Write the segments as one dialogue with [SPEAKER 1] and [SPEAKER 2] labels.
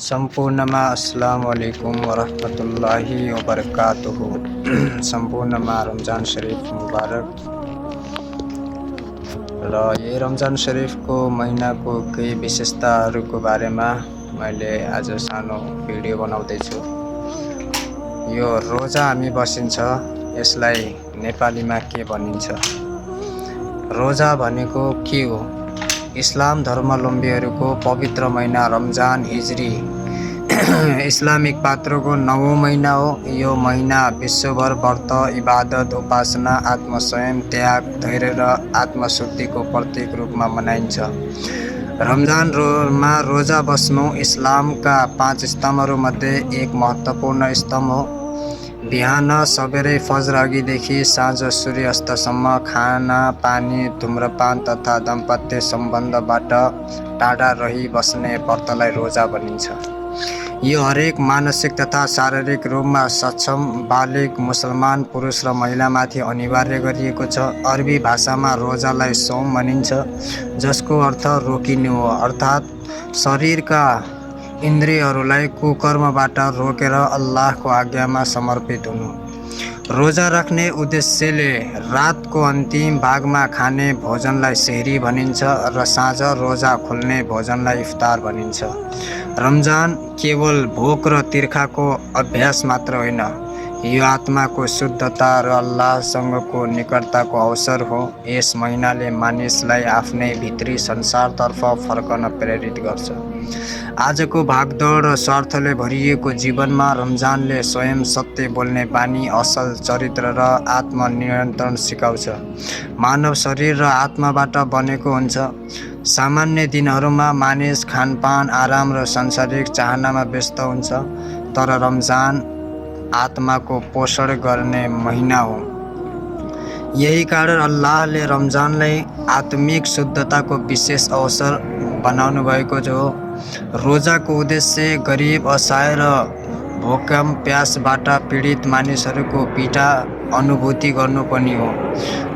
[SPEAKER 1] सम्पूर्णमा अस्सलामुअलैकुम वरहमतुल्लाहि वबरकातुहु। सम्पूर्णमा रमजान शरीफ मुबारक। र यही रमजान शरीफको महिनाको केही विशेषताहरूको बारेमा मैले आज सानो भिडियो बनाउँदैछु। यो रोजा हामी बसिन्छ, यसलाई नेपालीमा के भनिन्छ? रोजा भनेको के हो? इस्लाम धर्मावलम्बीहरूको पवित्र महिना रमजान हिजरी इस्लामिक पात्रोको 9औं महिना हो। यो महिना विश्वभर व्रत, इबादत, उपासना, आत्मसंयम, त्याग, धैर्य र आत्मशुद्धिको प्रतीक रूपमा मनाइन्छ। रमजानमा रोजा बस्नु इस्लामका 5 स्तम्भहरूमध्ये एक महत्त्वपूर्ण स्तम्भ हो। बिहान सबेरै फजर अघिदेखि साँझ सूर्यास्तसम्म खाना, पानी, धूम्रपान तथा दाम्पत्य सम्बन्धबाट टाढा रही बस्ने व्रतलाई रोजा भनिन्छ। यो हरेक मानसिक तथा शारीरिक रूपमा सक्षम बालिग मुसलमान पुरुष र महिलामाथि अनिवार्य गरिएको छ। अरबी भाषामा रोजालाई सौम भनिन्छ, जसको अर्थ रोकिनु हो, अर्थात् शरीरका इन्द्रियहरूलाई कुकर्मबाट रोकेर अल्लाहको आज्ञामा समर्पित हुनु। रोजा राख्ने उद्देश्यले रातको अन्तिम भागमा खाने भोजनलाई सेहरी भनिन्छ र साँझ रोजा खोल्ने भोजनलाई इफ्तार भनिन्छ। रमजान केवल भोक र तिर्खाको अभ्यास मात्र होइन, यो आत्माको शुद्धता र अल्लाहसँगको निकटताको अवसर हो। यस महिनाले मानिसलाई आफ्नै भित्री संसारतर्फ फर्कन प्रेरित गर्छ। आजको भागदौड र स्वार्थले भरिएको जीवनमा रमजानले स्वयं सत्य बोल्ने बानी, असल चरित्र र आत्मनियन्त्रण सिकाउँछ। मानव शरीर र आत्माबाट बनेको हुन्छ। सामान्य दिनहरूमा मानिस खानपान, आराम र सांसारिक चाहनामा व्यस्त हुन्छ, तर रमजान आत्माको पोषण गर्ने महिना हो। यही कारण अल्लाहले रमजानलाई आत्मिक शुद्धताको विशेष अवसर बनाउनु भएको हो। रोजाको उद्देश्य गरिब, असहाय र भोकम प्यासबाट पीडित मानिसहरूको पीडा अनुभूति गर्नु पनि हो।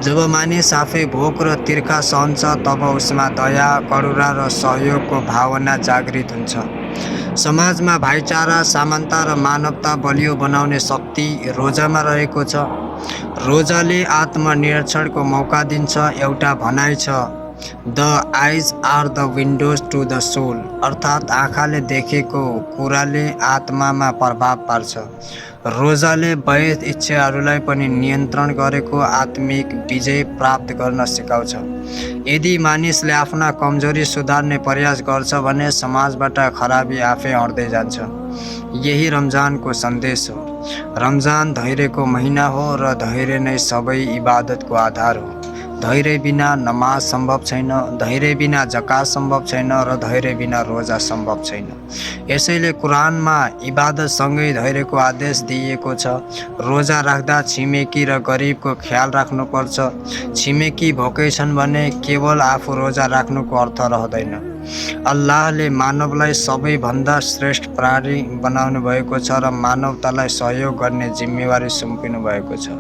[SPEAKER 1] जब मानिस आफै भोक र तिर्खा सहन्छ, तब उसमा दया, करुणा र सहयोगको भावना जागृत हुन्छ। समाजमा भाइचारा, समानता र मानवता बलियो बनाउने शक्ति रोजामा रहेको छ। रोजाले आत्मनिरीक्षणको मौका दिन्छ। एउटा भनाइ छ, the eyes are the windows to the soul, अर्थात् आँखाले देखेको कुराले आत्मामा प्रभाव पार्छ। रोजाले वैध इच्छाहरूलाई पनि नियन्त्रण गरेको आत्मिक विजय प्राप्त गर्न सिकाउँछ। यदि मानिसले आफ्ना कमजोरी सुधार्ने प्रयास गर्छ भने समाजबाट खराबी आफै हट्दै जान्छ। यही रमजानको सन्देश हो। रमजान धैर्यको महिना हो र धैर्य नै सबै इबादतको आधार हो। धैर्य बिना नमाज सम्भव छैन, धैर्य बिना जकात सम्भव छैन र धैर्य बिना रोजा सम्भव छैन। यसैले कुरानमा इबादतसँगै धैर्यको आदेश दिइएको छ। रोजा राख्दा छिमेकी र गरिबको ख्याल राख्नुपर्छ। छिमेकी भोकै छन् भने केवल आफू रोजा राख्नुको अर्थ रहँदैन। अल्लाहले मानवलाई सबैभन्दा श्रेष्ठ प्राणी बनाउनु भएको छ र मानवतालाई सहयोग गर्ने जिम्मेवारी सुम्पिनु भएको छ।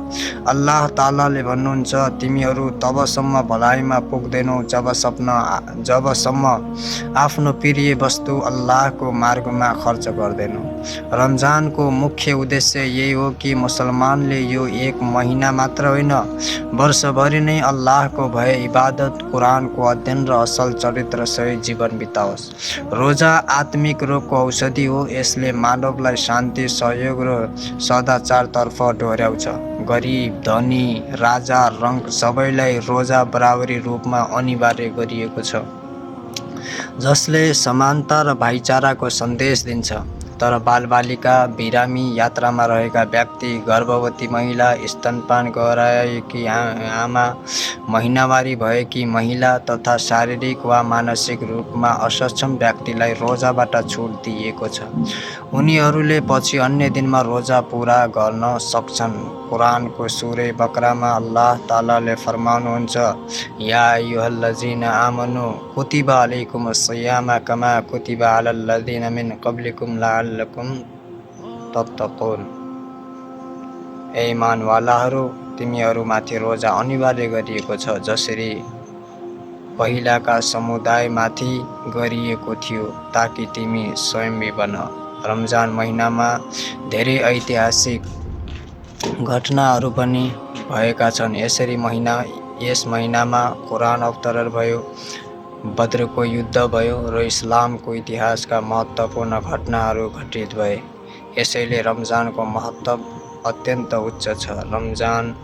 [SPEAKER 1] अल्लाह तालाले भन्नुहुन्छ, तिमीहरू तबसम्म भलाइमा पुग्दैनौ जबसम्म आफ्नो प्रिय वस्तु अल्लाहको मार्गमा खर्च गर्दैनौ। रमजानको मुख्य उद्देश्य यही हो कि मुसलमानले यो एक महिना मात्र होइन, वर्षभरि नै अल्लाहको भय, इबादत, कुरानको अध्ययन र असल चरित्र सहित जीवन बिताओस्। रोजा आत्मिक रोगको औषधि हो। यसले मानवलाई शान्ति, सहयोग र सदाचारतर्फ डोर्याउँछ। गरिब, धनी, राजा, रङ्क सबैलाई रोजा बराबरी रूपमा अनिवार्य गरिएको छ, जसले समानता र भाइचाराको सन्देश दिन्छ। तर बालबालिका, बिरामी, यात्रामा रहेका व्यक्ति, गर्भवती महिला, स्तनपान गराएकी आमा, महिनावारी भएकी महिला तथा शारीरिक वा मानसिक रूपमा असक्षम व्यक्तिलाई रोजाबाट छुट दिइएको छ। उनीहरूले पछि अन्य दिनमा रोजा पूरा गर्न सक्छन्। कुरानको सूरे बकरामा अल्लाह तालाले फरमाउनुहुन्छ, या अय्युहल्लजीना आमनु कुतिबा अलैकुमुस सियाम कमा कुतिबा अलल लजीना मिन क़ब्लिकुम लअल्लकुम तत्तक़ून। ए इमानवालाहरू, तिमीहरूमाथि रोजा अनिवार्य गरिएको छ, जसरी पहिलाका समुदायमाथि गरिएको थियो ताकि तिमी संयमी बन। रमजान महिनामा धेरै ऐतिहासिक घटनाहरू पनि भएका छन्। यस महिनामा कुरान अवतरण भयो, बद्रको युद्ध भयो र इस्लामको इतिहासका महत्त्वपूर्ण घटनाहरू घटित भए। यसैले रमजानको महत्त्व अत्यन्त उच्च छ। रमजान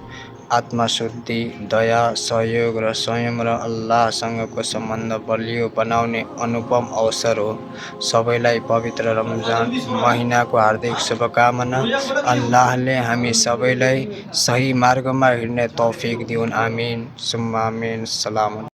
[SPEAKER 1] आत्मशुद्धि, दया, सहयोग र संयम र अल्लाहसँगको सम्बन्ध बलियो बनाउने अनुपम अवसर हो। सबैलाई पवित्र रमजान महिनाको हार्दिक शुभकामना। अल्लाहले हामी सबैलाई सही मार्गमा हिँड्ने तौफिक दिउन्। आमिन सुम्मा आमिन। सलाम।